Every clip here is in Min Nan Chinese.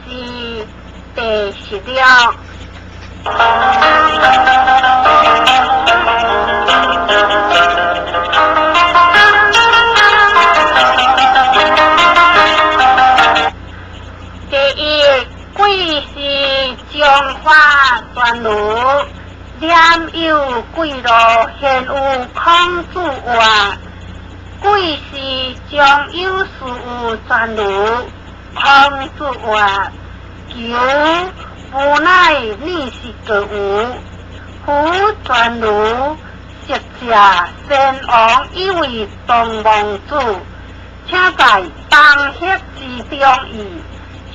是第十六。第一，貴是將華轉爐，念有幾路，現有孔子話。貴是將有事有轉爐，孔子話：求無奈你是個無，夫轉爐，實者先王以為東王子，請在邦協之中矣，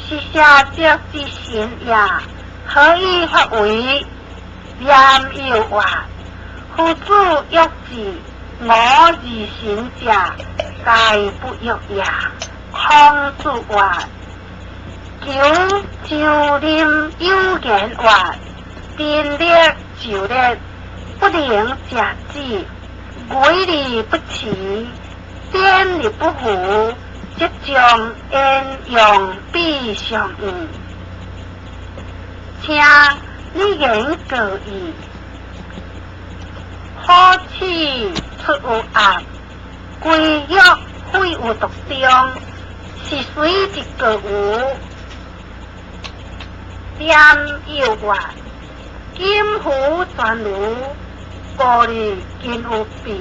是社稷之神也，何以發為？念有話，夫子欲治，我而神者，皆不欲也。孔子話：求周林有言話，丁力就力，不能食子，為而不恃，典而不符，則將焉用彼上矣。請你言過矣。好齒出有鴨，龜玉廢有獨中，是誰一個無？念有話，金夫轉爐，過日今有變，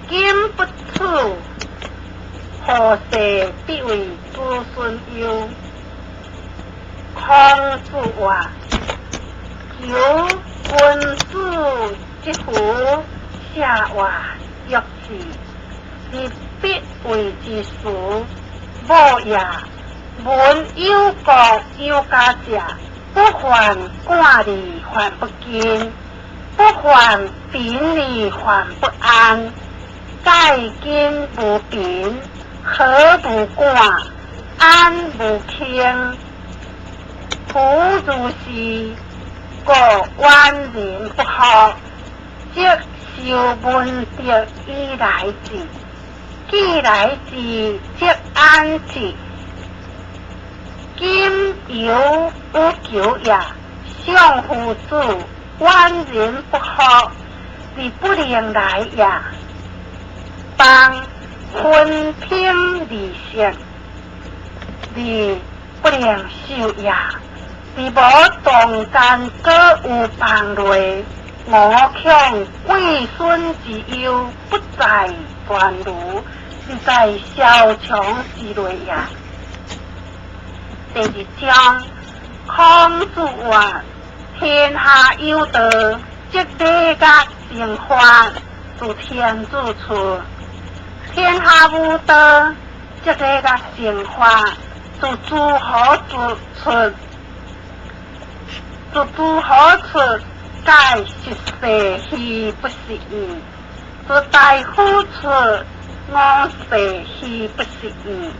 今不處，何世必為子孫憂？孔子話：求君子之夫，下話欲治，而必為之事，無也。聞有國有家者，不患寡而患不均，不患貧而患不安。蓋今無貧，何無寡？安無傾？夫如是，故遠人不惑，則修文德以來之；既來之，則安之。今猶有求也，相夫子，遠人不惑，而不能來也。邦分平而食，而不能受也。而無動間各有邦內，我恐貴孫之憂不在轉爐，而在蕭牆之內也。第二章，孔子話：天下有道，則禮樂生發，自天子出；天下無道，則禮樂生發，自諸侯出。自諸侯出，蓋十世而不是矣；自大夫出，五世而不是矣。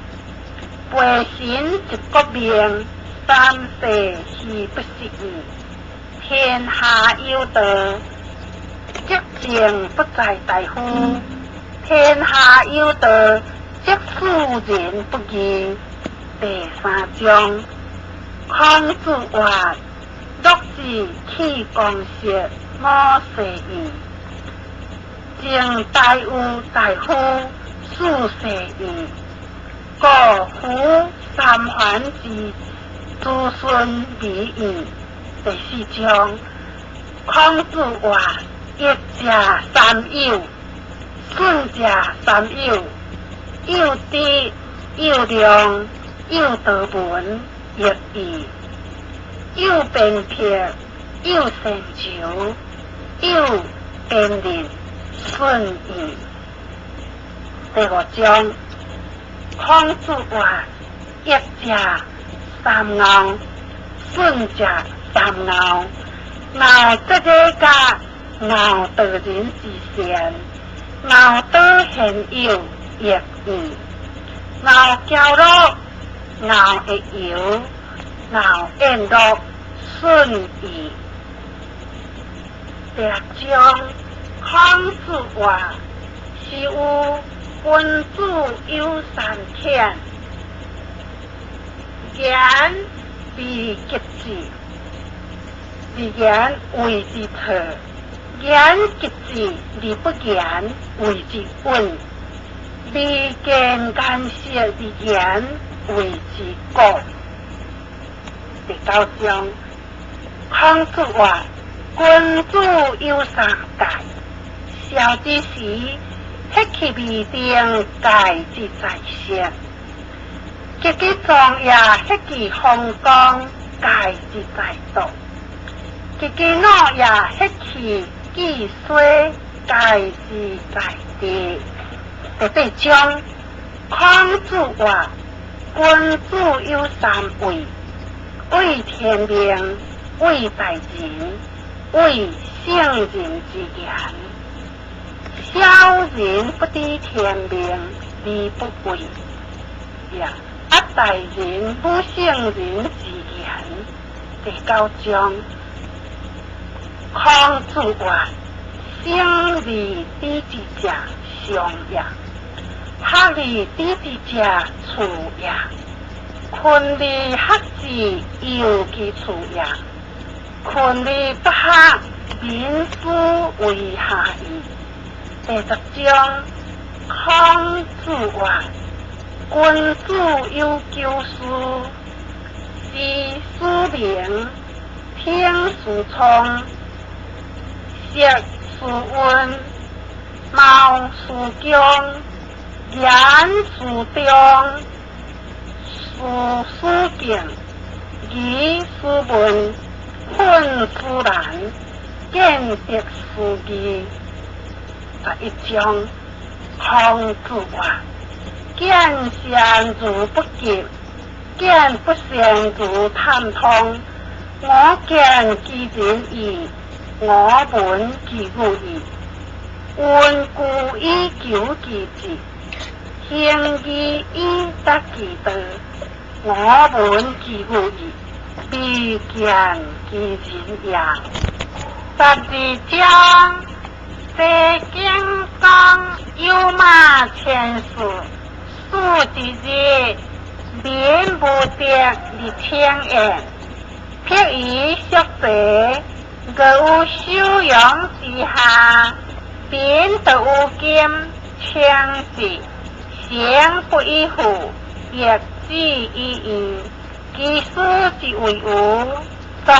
背神一國命，三世而不是矣。天下有道，則政不在大夫；天下有道，則庶人不議。第三章，孔子話：樂子去公室，五世矣。政大有大夫，四世矣。故夫三桓之子孫而已。第四章，孔子話：益者三友，損者三友。有知有量，有道聞，亦義。有鞭策，有善求，有鞭佞，損矣。第五章，孔子話：益者三惡，損者三惡。惡則禮樂，惡道人之善，惡道賢友，亦義。惡驕樂，惡益猶，惡宴樂，損矣。第六章，孔子話：是有君子有三遣，言非吉字，而言謂之錯；言吉字而不言，謂之穩；未見顏色而言，謂之古。第九章，孔子曰：君子有三戒，少之時，歇去未定，戒之在色；及其壯也，歇其風光，戒之在道；及其老也，歇去既衰，戒之在地。第八章，孔子曰：君子有三畏，畏天命，畏大人，畏聖人之言。小人不知天命而不畏也，啊大人侮聖人之言。第九章，孔子曰：生而知之者，上也；學而知之者，次也；群而學之，尤其次也。群而不學，民斯為下矣。第十章，孔子曰：君子有九思，知斯明，聽斯聰，識斯溫，謀斯恭，言斯忠，事斯敬，疑斯問，奮斯難，見得斯義。十一章，孔子曰：見善如不及，見不善如探通。我見其人矣，我聞其語矣。溫故以求其志，行義以達其道。我聞其語矣，未見其人也。十二章，齊景公有馬千駟，戍一日，民無得而請焉。辟於宿齊，外有修養之下，民得有金，稱之，行不以富，易之以義，其斯之謂無？十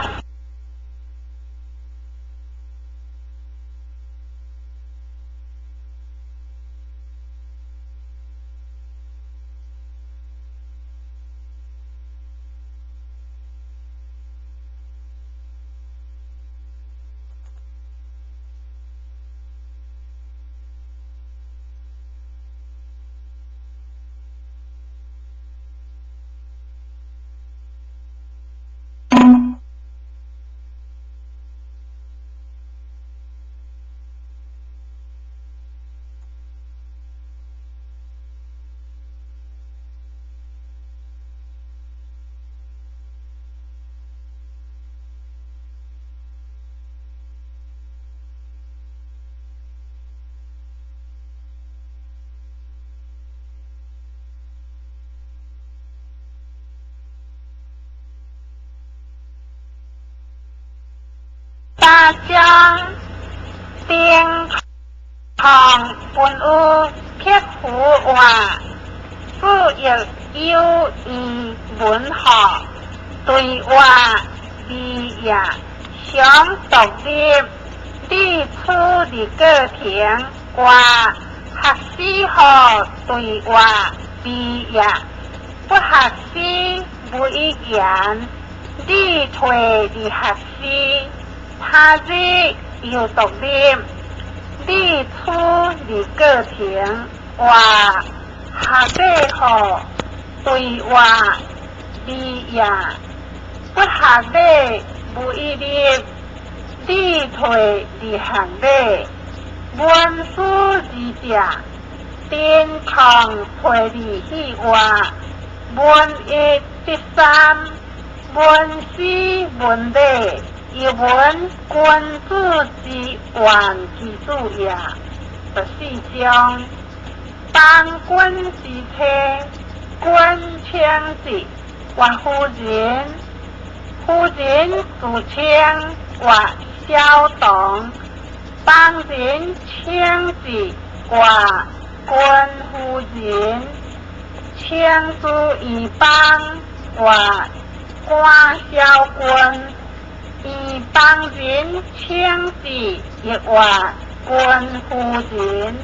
三章，丁唐本有撇胡话，故亦有以文学对话字也相独立，历处的过程挂学诗和对话字也，不学诗无以言，你退的学诗。他日又独立，历处的过程话学礼和对话字也，不学礼无以立，你退而学礼，文思之者，颠空退而去话，文一得三，文思文礼。亦闻君子之愿其子也。十四章，当君之车，君亲之，若夫人，夫人自稱或小童，邦人稱之或君夫人，稱之圓邦或官小君，圓邦人稱之亦或君夫人。